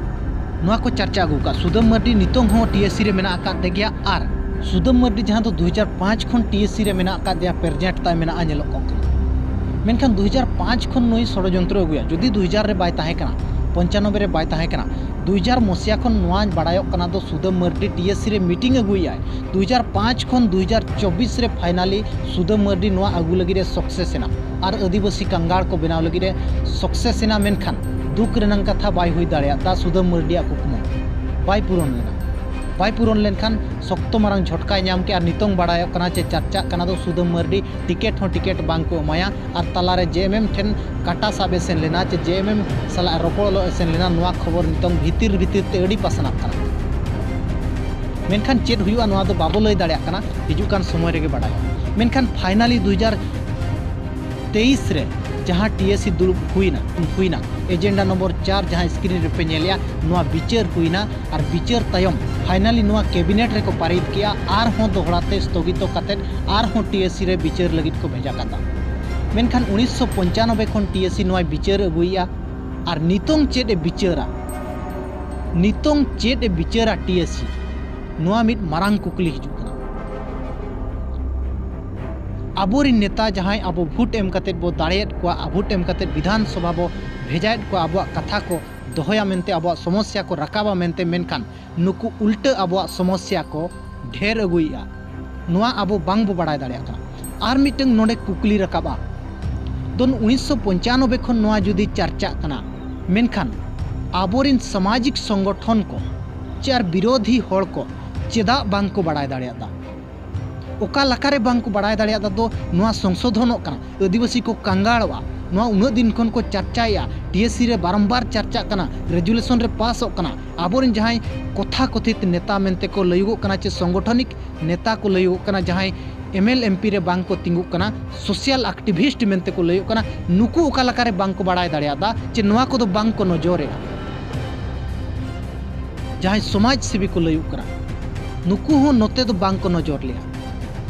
ᱱᱚᱣᱟ ᱠᱚ ᱪᱟᱨᱪᱟ ᱟᱹᱜᱩ ᱟᱠᱟᱫ᱾ ᱥᱩᱫᱟᱹᱢ ᱢᱟᱨᱰᱤ ᱱᱤᱛᱚᱝ ᱦᱚᱸ ᱴᱤ ᱮᱥ ᱥᱤ ᱨᱮ ᱢᱮᱱᱟᱜ ᱟᱠᱟᱫ ᱜᱮᱭᱟ, ᱟᱨ ᱥᱩᱫᱟᱹᱢ ᱢᱟᱨᱰᱤ ᱡᱟᱦᱟᱸ ᱫᱚ ᱫᱩ ᱦᱟᱡᱟᱨ ᱯᱟᱸᱪ ᱠᱷᱚᱱ ᱴᱤ ᱮᱥ ᱥᱤ ᱨᱮ ᱢᱮᱱᱟᱜ ᱟᱠᱟᱫ ᱫᱮᱭᱟ, ᱯᱨᱮᱡᱮᱱᱴ ᱛᱟᱭ ᱢᱮᱱᱟᱜᱼᱟ, ᱧᱮᱞᱚᱜ ᱠᱟᱱᱟ᱾ ᱢᱮᱱᱠᱷᱟᱱ ᱫᱩ ᱦᱟᱡᱟᱨ ᱯᱟᱸᱪ ᱠᱷᱚᱱ ᱱᱩᱭ ᱥᱚᱲᱚᱡᱚᱱᱛᱨᱚ ᱟᱹᱜᱩᱭᱟ, ᱡᱩᱫᱤ ᱫᱩ ᱦᱟᱡᱟᱨ ᱨᱮ ᱵᱟᱭ ᱛᱟᱦᱮᱸ ᱠᱟᱱᱟ, ᱯᱚᱧᱪᱟᱱᱚᱵᱵᱳᱭ ᱨᱮ ᱵᱟᱭ ᱛᱟᱦᱮᱸ ᱠᱟᱱᱟ, ᱫᱩ ᱦᱟᱡᱟᱨ ᱢᱚᱥᱤᱭᱟ ᱠᱷᱚᱱ ᱱᱚᱣᱟ ᱵᱟᱲᱟᱭᱚᱜ ᱠᱟᱱᱟ ᱫᱚ ᱥᱩᱫᱟᱹᱢ ᱢᱟᱨᱰᱤ ᱴᱤ ᱮᱥ ᱥᱤ ᱨᱮ ᱢᱤᱴᱤᱝ ᱟᱹᱜᱩᱭᱮᱫᱼᱟᱭ᱾ ᱫᱩ ᱦᱟᱡᱟᱨ ᱯᱟᱸᱪ ᱠᱷᱚᱱ ᱫᱩ ᱦᱟᱡᱟᱨ ᱪᱚᱵᱵᱤᱥ ᱨᱮ ᱯᱷᱟᱭᱱᱟᱞᱤ ᱥᱩᱫᱟᱹᱢ ᱢᱟᱨᱰᱤ ᱱᱚᱣᱟ ᱟᱹᱜᱩ ᱞᱟᱹᱜᱤᱫ ᱮ ᱥᱚᱠᱥᱮᱥ ᱮᱱᱟ ᱟᱨ ᱟᱹᱫᱤᱵᱟᱹᱥᱤ ᱠᱟᱝᱜᱟᱲ ᱠᱚ ᱵᱮᱱᱟᱣ ᱞᱟᱹᱜᱤᱫ ᱮ ᱥᱚᱠᱥᱮᱥ ᱮᱱᱟ᱾ ᱢᱮᱱᱠᱷᱟᱱ ᱫᱩᱠ ᱨᱮᱱᱟᱜ ᱠᱟᱛᱷᱟ, ᱵᱟᱭ ᱦᱩᱭ ᱫᱟᱲᱮᱭᱟᱫᱟ ᱥᱩᱫᱟᱹᱢ ᱢᱟᱨᱰᱤᱭᱟᱜ ᱠᱩᱠᱢᱩ, ᱵᱟᱭ ᱯᱩᱨᱚᱱ ᱞᱮᱱᱟ᱾ ᱵᱟᱭ ᱯᱩᱨᱚᱱ ᱞᱮᱱᱠᱷᱟᱱ ᱥᱚᱠᱛᱚ ᱢᱟᱨᱟᱝ ᱡᱷᱚᱴᱠᱟᱭ ᱧᱟᱢ ᱠᱮᱫᱼᱟ᱾ ᱟᱨ ᱱᱤᱛᱚᱝ ᱵᱟᱲᱟᱭᱚᱜ ᱠᱟᱱᱟ ᱡᱮ ᱪᱟᱨᱪᱟᱜ ᱠᱟᱱᱟ ᱫᱚ ᱥᱩᱫᱟᱹᱢ ᱢᱟᱨᱰᱤ ᱴᱤᱠᱮᱴ ᱦᱚᱸ ᱴᱤᱠᱮᱴ ᱵᱟᱝ ᱠᱚ ᱮᱢᱟᱭᱟ, ᱟᱨ ᱛᱟᱞᱟᱨᱮ ᱡᱮ ᱮᱢ ᱮᱢ ᱴᱷᱮᱱ ᱠᱟᱴᱟ ᱥᱟᱵ ᱮ ᱥᱮᱱ ᱞᱮᱱᱟ, ᱪᱮ ᱡᱮ ᱮᱢ ᱮᱢ ᱥᱟᱞᱟᱜ ᱨᱚᱯᱚᱲᱚᱜ ᱮ ᱥᱮᱱ ᱞᱮᱱᱟ, ᱱᱚᱣᱟ ᱠᱷᱚᱵᱚᱨ ᱱᱤᱛᱚᱝ ᱵᱷᱤᱛᱤᱨ ᱵᱷᱤᱛᱤᱨ ᱛᱮ ᱟᱹᱰᱤ ᱯᱟᱥᱱᱟᱜ ᱠᱟᱱᱟ᱾ ᱢᱮᱱᱠᱷᱟᱱ ᱪᱮᱫ ᱦᱩᱭᱩᱜᱼᱟ, ᱱᱚᱣᱟ ᱫᱚ ᱵᱟᱵᱚ ᱞᱟᱹᱭ ᱫᱟᱲᱮᱭᱟᱜ ᱠᱟᱱᱟ, ᱦᱤᱡᱩᱜ ᱠᱟᱱ ᱥᱚᱢᱚᱭ ᱨᱮᱜᱮ ᱵᱟᱰᱟᱭᱚᱜᱼᱟ᱾ ᱢᱮᱱᱠᱷᱟᱱ ᱯᱷᱟᱭᱱᱟᱞᱤ ᱫᱩ ᱦᱟᱡᱟᱨ ᱛᱮᱭᱤᱥ ᱨᱮ ᱡᱟᱦᱟᱸ ᱴᱤ ᱮᱥ ᱥᱤ ᱫᱩᱲᱩᱵ ᱦᱩᱭᱱᱟ, ᱦᱩᱭᱱᱟ, ᱮᱡᱮᱱᱰᱟ ᱱᱚᱢᱵᱚᱨ ᱪᱟᱨ ᱡᱟᱦᱟᱸ ᱥᱠᱨᱤᱱ ᱨᱮᱯᱮ ᱧᱮᱞᱮᱜᱼᱟ, ᱱᱚᱣᱟ ᱵᱤᱪᱟᱹᱨ ᱦᱩᱭᱱᱟ᱾ ᱟᱨ ᱵᱤᱪᱟᱹᱨ ᱛᱟᱭᱚᱢ ᱯᱷᱟᱭᱱᱟᱞᱤ ᱱᱚᱣᱟ ᱠᱮᱵᱤᱱᱮᱴ ᱨᱮᱠᱚ ᱯᱟᱨᱤᱛ ᱠᱮᱜᱼᱟ, ᱟᱨᱦᱚᱸ ᱫᱚᱦᱲᱟ ᱛᱮ ᱥᱛᱷᱚᱜᱤᱛᱚ ᱠᱟᱛᱮᱫ ᱟᱨᱦᱚᱸ ᱴᱤ ᱮᱥ ᱥᱤ ᱨᱮ ᱵᱤᱪᱟᱹᱨ ᱞᱟᱹᱜᱤᱫ ᱠᱚ ᱵᱷᱮᱡᱟ ᱠᱟᱫᱟ᱾ ᱢᱮᱱᱠᱷᱟᱱ ᱩᱱᱤᱥᱥᱚ ᱯᱚᱧᱪᱟᱱᱚᱵᱵᱳᱭ ᱠᱷᱚᱱ ᱴᱤ ᱮᱥ ᱥᱤ ᱱᱚᱣᱟᱭ ᱵᱤᱪᱟᱹᱨ ᱟᱹᱜᱩᱭᱮᱜᱼᱟ᱾ ᱟᱨ ᱱᱤᱛᱚᱝ ᱪᱮᱫ ᱮ ᱵᱤᱪᱟᱹᱨᱟ? ᱱᱤᱛᱚᱝ ᱪᱮᱫ ᱮ ᱵᱤᱪᱟᱹᱨᱟ ᱴᱤ ᱮᱥ ᱥᱤ? ᱱᱚᱣᱟ ᱢᱤᱫ ᱢᱟᱨᱟᱝ ᱠᱩᱠᱞᱤ ᱦᱤᱡᱩᱜ ᱠᱟᱱᱟ᱾ ᱟᱵᱚᱨᱤᱱ ᱱᱮᱛᱟ ᱡᱟᱦᱟᱸᱭ ᱟᱵᱚ ᱵᱷᱳᱴ ᱮᱢ ᱠᱟᱛᱮᱫ ᱵᱚ ᱫᱟᱲᱮᱭᱮᱫ ᱠᱚᱣᱟ, ᱵᱷᱳᱴ ᱮᱢ ᱠᱟᱛᱮᱫ ᱵᱤᱫᱷᱟᱱ ᱥᱚᱵᱷᱟ ᱵᱚ ᱵᱷᱮᱡᱟᱭᱮᱫ ᱠᱚᱣᱟ, ᱟᱵᱚᱣᱟᱜ ᱠᱟᱛᱷᱟ ᱠᱚ ᱫᱚᱦᱚᱭᱟ ᱢᱮᱱᱛᱮ, ᱟᱵᱚᱣᱟᱜ ᱥᱚᱢᱚᱥᱥᱟ ᱠᱚ ᱨᱟᱠᱟᱵᱟ ᱢᱮᱱᱛᱮ, ᱢᱮᱱᱠᱷᱟᱱ ᱱᱩᱠᱩ ᱩᱞᱴᱟᱹ ᱟᱵᱚᱣᱟᱜ ᱥᱚᱢᱚᱥᱥᱟ ᱠᱚ ᱰᱷᱮᱨ ᱟᱹᱜᱩᱭᱮᱫᱼᱟ᱾ ᱱᱚᱣᱟ ᱟᱵᱚ ᱵᱟᱝ ᱵᱚ ᱵᱟᱲᱟᱭ ᱫᱟᱲᱮᱭᱟᱜ ᱠᱟᱱᱟ᱾ ᱟᱨ ᱢᱤᱫᱴᱟᱝ ᱱᱚᱰᱮ ᱠᱩᱠᱞᱤ ᱨᱟᱠᱟᱵᱼᱟ, ᱫᱚ ᱩᱱᱤᱥᱥᱚ ᱯᱚᱧᱪᱟᱱᱚᱵᱵᱳᱭ ᱠᱷᱚᱱ ᱱᱚᱣᱟ ᱡᱩᱫᱤ ᱪᱟᱨᱪᱟᱜ ᱠᱟᱱᱟ, ᱢᱮᱱᱠᱷᱟᱱ ᱟᱵᱚᱨᱤᱱ ᱥᱟᱢᱟᱡᱤᱠ ᱥᱚᱝᱜᱚᱴᱷᱚᱱ ᱠᱚ ᱪᱮ ᱟᱨ ᱵᱤᱨᱳᱫᱷᱤ ᱦᱚᱲ ᱠᱚ ᱪᱮᱫᱟᱜ ᱵᱟᱝ ᱠᱚ ᱵᱟᱲᱟᱭ ᱫᱟᱲᱮᱭᱟᱫᱟ? ᱚᱠᱟ ᱞᱮᱠᱟᱨᱮ ᱵᱟᱝ ᱠᱚ ᱵᱟᱲᱟᱭ ᱫᱟᱲᱮᱭᱟᱫᱟ ᱫᱚ ᱱᱚᱣᱟ ᱥᱚᱝᱥᱳᱫᱷᱚᱱᱚᱜ ᱠᱟᱱᱟ? ᱟᱹᱫᱤᱵᱟᱹᱥᱤ ᱠᱚ ᱠᱟᱸᱜᱟᱲᱚᱜᱼᱟ᱾ ᱱᱚᱣᱟ ᱩᱱᱟᱹᱜ ᱫᱤᱱ ᱠᱷᱚᱱ ᱠᱚ ᱪᱟᱨᱪᱟᱭᱮᱫᱼᱟ, ᱴᱤ ᱮᱥ ᱥᱤ ᱨᱮ ᱵᱟᱨᱚᱢᱵᱟᱨ ᱪᱟᱨᱪᱟᱜ ᱠᱟᱱᱟ, ᱨᱮᱡᱩᱞᱮᱥᱚᱱ ᱨᱮ ᱯᱟᱥᱚᱜ ᱠᱟᱱᱟ᱾ ᱟᱵᱚᱨᱮᱱ ᱡᱟᱦᱟᱸᱭ ᱠᱚᱛᱷᱟ ᱠᱚᱛᱷᱤᱛ ᱱᱮᱛᱟ ᱢᱮᱱᱛᱮ ᱠᱚ ᱞᱟᱹᱭᱩᱜᱚᱜ ᱠᱟᱱᱟ ᱪᱮ ᱥᱚᱝᱜᱚᱴᱷᱚᱱᱤᱠ ᱱᱮᱛᱟ ᱠᱚ ᱞᱟᱹᱭᱩᱜᱚᱜ ᱠᱟᱱᱟ, ᱡᱟᱦᱟᱸᱭ ᱮᱢ ᱮᱞ ᱮᱢ ᱯᱤ ᱨᱮ ᱵᱟᱝ ᱠᱚ ᱛᱤᱸᱜᱩᱜ ᱠᱟᱱᱟ, ᱥᱳᱥᱟᱞ ᱮᱠᱴᱤᱵᱷᱤᱥᱴ ᱢᱮᱱᱛᱮ ᱠᱚ ᱞᱟᱹᱭᱩᱜ ᱠᱟᱱᱟ, ᱱᱩᱠᱩ ᱚᱠᱟ ᱞᱮᱠᱟᱨᱮ ᱵᱟᱝ ᱠᱚ ᱵᱟᱲᱟᱭ ᱫᱟᱲᱮᱭᱟᱫᱟ ᱪᱮ ᱱᱚᱣᱟ ᱠᱚᱫᱚ ᱵᱟᱝ ᱠᱚ ᱱᱚᱡᱚᱨᱮᱫᱼᱟ? ᱡᱟᱦᱟᱸᱭ ᱥᱚᱢᱟᱡᱽ ᱥᱮᱵᱤ ᱠᱚ ᱞᱟᱹᱭᱩᱜ ᱠᱟᱱᱟ, ᱱᱩᱠᱩ ᱦᱚᱸ ᱱᱚᱛᱮ ᱫᱚ ᱵᱟᱝ ᱠᱚ ᱱᱚᱡᱚᱨ ᱞᱮᱫᱼᱟ᱾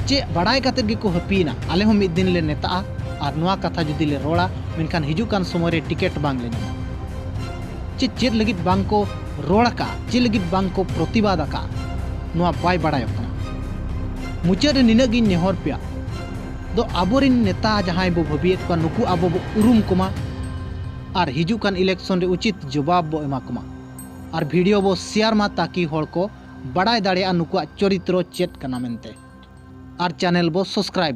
ᱪᱮᱫ ᱵᱟᱲᱟᱭ ᱠᱟᱛᱮᱫ ᱜᱮᱠᱚ ᱦᱟᱹᱯᱤᱭᱮᱱᱟ, ᱟᱞᱮ ᱦᱚᱸ ᱢᱤᱫ ᱫᱤᱱ ᱞᱮ ᱱᱮᱛᱟᱜᱼᱟ ᱟᱨ ᱱᱚᱣᱟ ᱠᱟᱛᱷᱟ ᱡᱩᱫᱤ ᱞᱮ ᱨᱚᱲᱟ, ᱢᱮᱱᱠᱷᱟᱱ ᱦᱤᱡᱩᱜ ᱠᱟᱱ ᱥᱚᱢᱚᱭ ᱨᱮ ᱴᱤᱠᱤᱴ ᱵᱟᱝ ᱞᱮ ᱧᱟᱢᱟ᱾ ᱪᱮ ᱪᱮᱫ ᱞᱟᱹᱜᱤᱫ ᱵᱟᱝ ᱠᱚ ᱨᱚᱲ ᱟᱠᱟᱫᱼᱟ, ᱪᱮᱫ ᱞᱟᱹᱜᱤᱫ ᱵᱟᱝ ᱠᱚ ᱯᱨᱚᱛᱤᱵᱟᱫ ᱟᱠᱟᱫᱼᱟ, ᱱᱚᱣᱟ ᱵᱟᱭ ᱵᱟᱲᱟᱭᱚᱜ ᱠᱟᱱᱟ᱾ ᱢᱩᱪᱟᱹᱫ ᱨᱮ ᱱᱤᱱᱟᱹᱜ ᱜᱤᱧ ᱱᱮᱦᱚᱨ ᱯᱮᱭᱟ, ᱫᱚ ᱟᱵᱚᱨᱮᱱ ᱱᱮᱛᱟ ᱡᱟᱦᱟᱸᱭ ᱵᱚ ᱵᱷᱟᱹᱵᱤᱭᱮᱫ ᱠᱚᱣᱟ, ᱱᱩᱠᱩ ᱟᱵᱚ ᱵᱚ ᱩᱨᱩᱢ ᱠᱚᱢᱟ ᱟᱨ ᱦᱤᱡᱩᱜ ᱠᱟᱱ ᱤᱞᱮᱠᱥᱚᱱ ᱨᱮ ᱩᱪᱤᱛ ᱡᱚᱵᱟᱵ ᱵᱚ ᱮᱢᱟ ᱠᱚᱢᱟ᱾ ᱟᱨ ᱵᱷᱤᱰᱤᱭᱳ ᱵᱚ ᱥᱮᱭᱟᱨ ᱢᱟ, ᱛᱟᱠᱤ ᱦᱚᱲ ᱠᱚ ᱵᱟᱲᱟᱭ ᱫᱟᱲᱮᱭᱟᱜᱼᱟ ᱱᱩᱠᱩᱣᱟᱜ ᱪᱚᱨᱤᱛᱨᱚ ᱪᱮᱫ ᱠᱟᱱᱟ ᱢᱮᱱᱛᱮ᱾ ᱟᱨ ᱪᱮᱱᱮᱞ ᱵᱚ ᱥᱟᱵᱥᱠᱨᱟᱭᱤᱵ